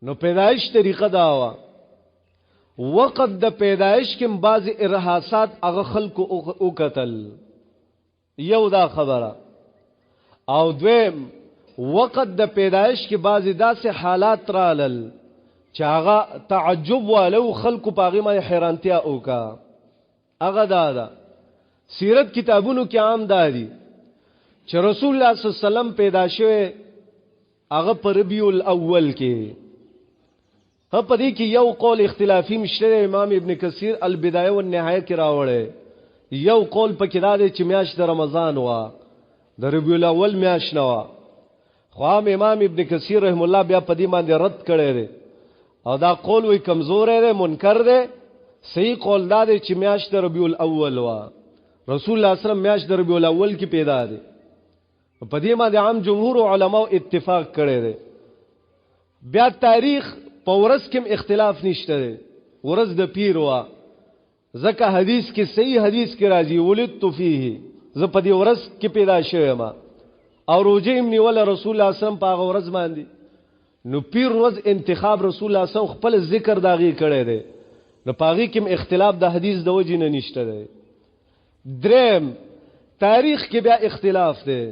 نو پیدایش طریقه دا وه. وقت د پیدایش کې بعضې ارهاصات هغه خلکو وکتل، یو دا خبره، او دویم وقت د پیدایش کې بعضې داسې حالات رالل چې هغه تعجب والو خلکو په هغې باندې حیرانتیا وکړه. هغه دا ده، سیرت کتابونو کې عام دا دي چې رسول الله صلی الله علیه وسلم پیدا شوی هغه په ربیع الاول کې. ها، په دې کې یو قول اختلافي مشته دی، امام ابن کثیر البدایه والنهایه کې راوړی. یو قول پکې دا دی چې میاشت د رمضان وه، د ربیع الاول میاشت نه وه. خو عام امام ابن کثیر رحم الله بیا په دې باندې رد کړی دی او دا قول وی کمزوری دی، منکر دی. صحیح قول دا دی چې میاشت د ربیع الاول وه، رسول الله صلی الله علیه وسلم میاشت د ربیع الاول کې پیدا دی. په دې باندې عام جمهور علماو اتفاق کړی دی. بیا تاریخ په ورځ کې اختلاف نشته دی، ورځ د پیر وه، ځکه حدیث کې صحیح حدیث کې راځي ولدت فیه، زه په دې ورځ کې پیدا شوی یم او روژه یې نیوله رسول الله صلی الله علیه وسلم په هغه ورځ باندې. نو پیر ورځ انتخاب رسول الله صلی الله علیه وسلم خپل ذکر د هغې کړی دی، نو په هغې کې هم اختلاف د حدیث د وجې نه نشته دی. دریم تاریخ کې بیا اختلاف دی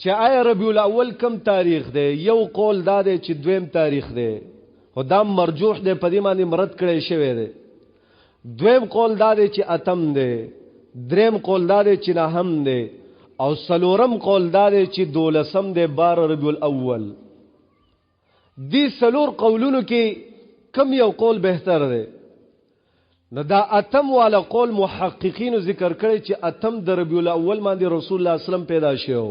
چې آیا ربیع الاول کم تاریخ دی. یو قول دا دی چې دویم تاریخ دی، خو دا مرجوح دی، په دې باندې مرد کړی شوی دی. دویم قول دا دی چې اتم دی، دریم قول دا دی چې نهم دی، او څلورم قول دا دی چې دولسم دی، 12 ربیع الاول. دې څلور قولونو کې کم یو قول بهتر دی؟ نو دا اتم والا قول محققینو ذکر کړی چې اتم د ربیع الاول باندې رسول الله صلی الله علیه وسلم پیدا شو،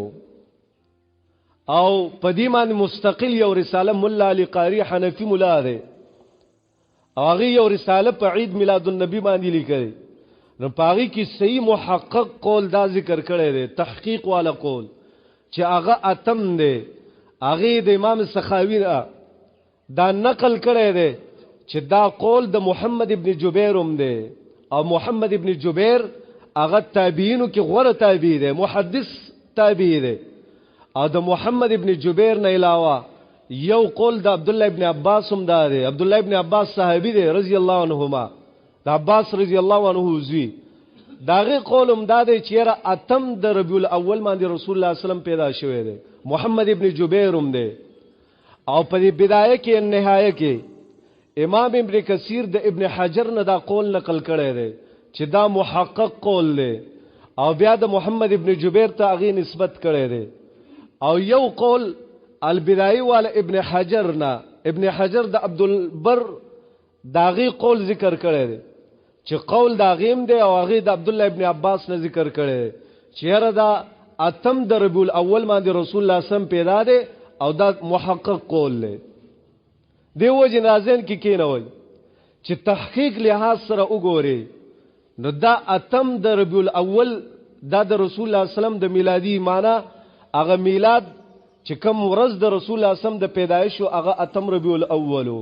او په دې باندې مستقل یو رساله ملا علی قاری حنفي ملا دی، او هغه یو رساله په عید میلاد النبی باندې لیکلې. نو په هغې کې صحیح محقق قول دا ذکر کړی دی، تحقیق والا قول، چې هغه اتم دی. هغې د امام سخاوي دا نقل کړی دی چې دا قول د محمد ابن جبیر هم دی، او محمد ابن جبیر هغه تابعینو کې غوره تابعي دی، محدث تابعي دی. او د محمد ابن جبیر نه علاوه یو قول د عبدالله ابن عباس هم دا دی. عبدالله ابن عباس صحابي دی رضی الله عنهما، د عباس رضی الله عنه زوی. د هغې قول هم دا دی چې یاره اتم د ربیع الاول باندې رسول الله صلی الله علیه وسلم پیدا شوی دی، محمد ابن جبیر هم دی. او په دې بدایه کې نهایه کې امام ابن کثیر د ابن حجر نه دا قول نقل کړی دی چې دا محقق قول دی، او بیا د محمد ابن جبیر ته هغې نسبت کړی دی. او یو قول البدایي والا ابن حجر نه، ابن حجر د عبدالبر د هغې قول ذکر کړی دی چې قول د هغې هم دی، او هغې د عبدالله ابن عباس نه ذکر کړی دی چې یاره دا اتم د ربیع الاول باندې رسول الله صلی الله علیه وسلم پیدا دی، او دا محقق قول دی. دې وجې نه ذهن کې کېنوئ چې تحقیق لحاظ سره وګورئ، نو دا اتم د ربیع الاول دا د رسول الله صلی الله علیه وسلم د میلادي معنا هغه میلاد چې کوم ورځ د رسول الله صلی الله علیه وسلم د پیدایش و، هغه اتم ربیع الاول و.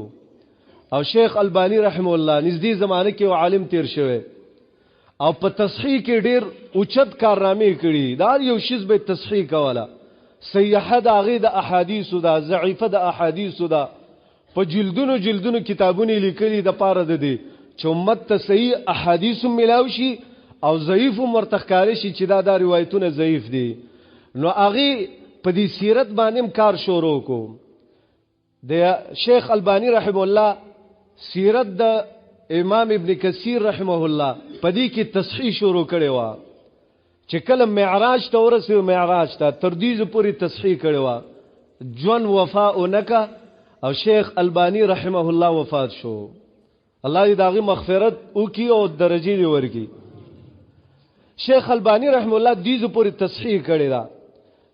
او شیخ البانی رحمه الله نږدې زمانه کې یو عالم تیر شوی او په تصحیح کې ډیر اوچت کارنامې کړي، دا هر یو شیز به تصحیح کوله، صحیحه د هغې د احادیثو ده، ضعیفه د احادیثو ده، په جلدونو جلدونو کتابونه یې لیکلي د پاره د دې چې امت ته صحیح احادیث هم میلاو شي او ضعیف هم ورته ښکاره شي چې دا روایتونه ضعیف دي. نو هغې په دې سیرت باندې هم کار شروع کو. د شیخ البانی رحمه الله سیرت د امام ابن کثیر رحمه الله په دې کې تصحیح شروع کړې وه چې کله معراج ته ورسېدو، معراج ته تر دې ځایه پورې تصحیح کړې وه، ژوند وفا ونکه او شیخ البانی رحمه الله وفات شو. الله دې د هغې مغفرت وکړي او درجې دې ورکړي. شیخ البانی رحمه الله دې ځایه پورې تصحیح کړې ده.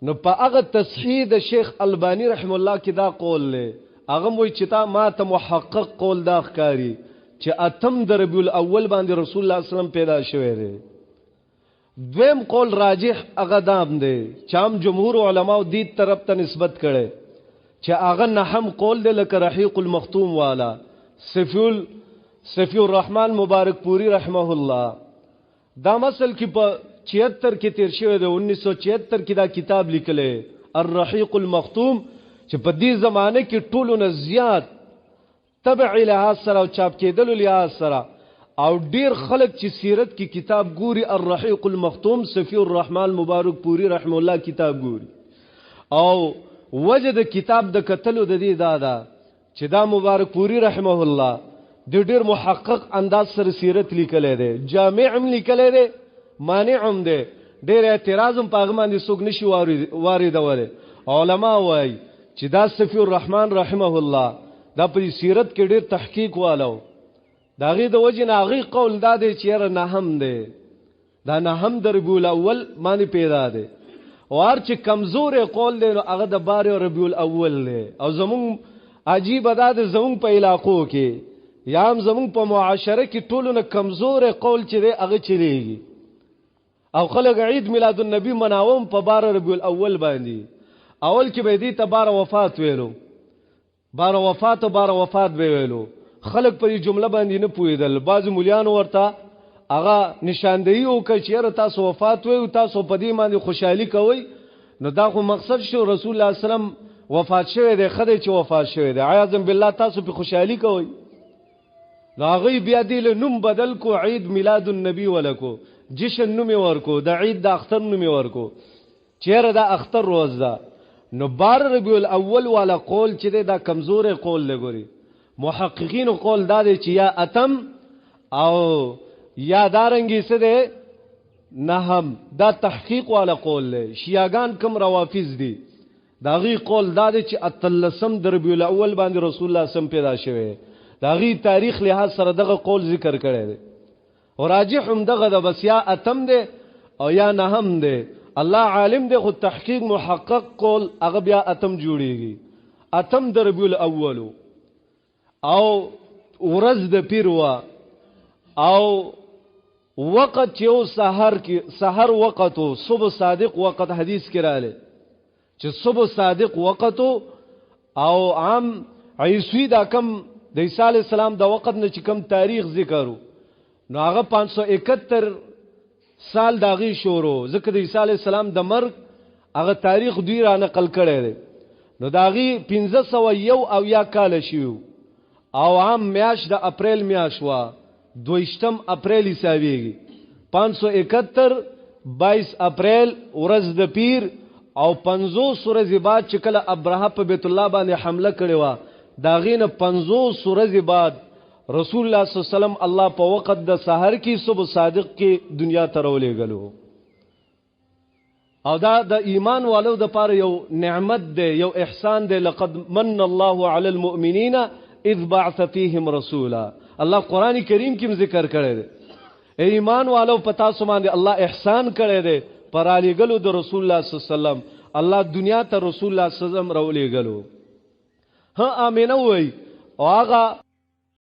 نو په هغه تصحیح د شیخ البانی رحمه الله کې دا قول دی، هغه هم وایي چې تا ما ته محقق قول دا ښکاري چې اتم د ربیع الاول باندې رسول الله صلی الله علیه وسلم پیدا شوی دی. دویم قول راجح هغه دام دی چې عام جمهور علماو دې طرف ته نسبت کړی چې هغه نهم قول دی، لکه رحیق المختوم والا صفی الرحمن مبارک پوری رحمه الله. دا مسل کې په 76 کې تیر شوی دی، 1976 کې دا کتاب لیکلی الرحیق المختوم، چې په دې زمانه کې ټولو نه زیات طبعي لحاظ سره او چاپ کېدلو لحاظ سره او ډیر خلک چې سیرت کې کتاب ګوري، الرحیق المختوم صفی الرحمن مبارک پوری رحم الله کتاب ګوري، او وجه د کتاب د کتلو د دې دا ده چې دا مبارک پوری رحمه الله د ډیر محقق انداز سره سیرت لیکلی دی، جامع هم لیکلی دی، مانع هم دی، ډیر اعتراض هم په هغه باندې څوک نشي واردولی. علما وایي چې دا صفی الرحمن رحمه الله دا په سیرت کې ډیر تحقیق والو، د هغې د وجې نه هغې قول دا دی چې یاره نهم دی، دا نهم د ربیع الاول باندې پیدا دی، او هر چې کمزوری قول دی نو هغه د بار ربیع الاول دی. او زمونږ عجیبه دا دی زمونږ په علاقو کې یا هم زمونږ په معاشره کې ټولو نه کمزوری قول چې دی هغه چلیږي، او خلک عید میلاد النبی مناوم په بار ربیع الاول باندې. اول کې به دې ته بار وفات ویلو، بار وفات او بار وفات به ویلو، خلک په دې جمله باندې نه پوهېدل. بعضې مولیانو ورته هغه نشاندهي وکړه چې یاره تاسو وفات وایو، تاسو په دې باندې خوشحالي کوئ، نو دا خو مقصد شو رسول الله صلی الله علیه وسلم وفات شوی دی، ښه دی چې وفات شوی دی، عیاذا بالله تاسو پرې خوشحالي کوئ. نو هغوی بیا دې له نوم بدل کو، عید میلاد النبي ولکو، جشن نوم یې ورکو، د عید د اختر نوم یې ورکو، چیرې دا اختر روز ده. نو بار ربیع الاول والا قول چې دی دا کمزوری قول دی. ګوري محققینو قول دا دی چې یا اتم او یا دارنګې څه دی نهم، دا تحقیق والا قول دی. شیعاګان کم روافض دي، د هغوی قول دا دی چې اتلسم د ربیع الاول باندې رسول الله سم پیدا شوی، د هغوی تاریخ لحاظ سره دغه قول ذکر کړی دی، او راجح هم دغه ده، بس یا اتم دی او یا نهم دی، الله عالم دی، خو تحقیق محقق قول هغه بیا اتم جوړیږي، اتم د ربیع الاول او ورځ د پیر وه، او وقت چې یو سحر کې، سحر وقت و، صبح صادق وقت حدیث کې راغلی چې صبح صادق وقت او عام عیسوی دا کم د عیسی علیه السلام د وقت نه چې کم تاریخ ذکر و، نو هغه 571 سال د هغې شروع، ځکه د عیسی علیه السلام د مرګ هغه تاریخ دوی را نقل کړی دی، نو د هغې 571 کاله شوي، او عام میاشت د اپریل میاشت وه، 22 اپریل حسابېږي، 571 22 اپریل ورځ د پیر، او 50 ورځې بعد چې کله ابرهه په بیت الله باندې حمله کړې وه، د هغې نه 50 ورځې بعد رسول الله صلی الله علیه وسلم الله په وخت د سحر کې صبح صادق کې دنیا ته راولېږلو. او دا د ایمان والو د پاره یو نعمت دی، یو احسان دی. لقد من الله علی المؤمنین اذ بعث فیهم رسولا، الله قرآن کریم کې ذکر کړی دی، ای ایمان والو په تاسو باندې الله احسان کړی دی پر رالیږلو د رسول الله صلی الله علیه وسلم، الله دنیا ته رسول الله صلی الله علیه وسلم راولېږلو. ها آمنه وایي، او هغه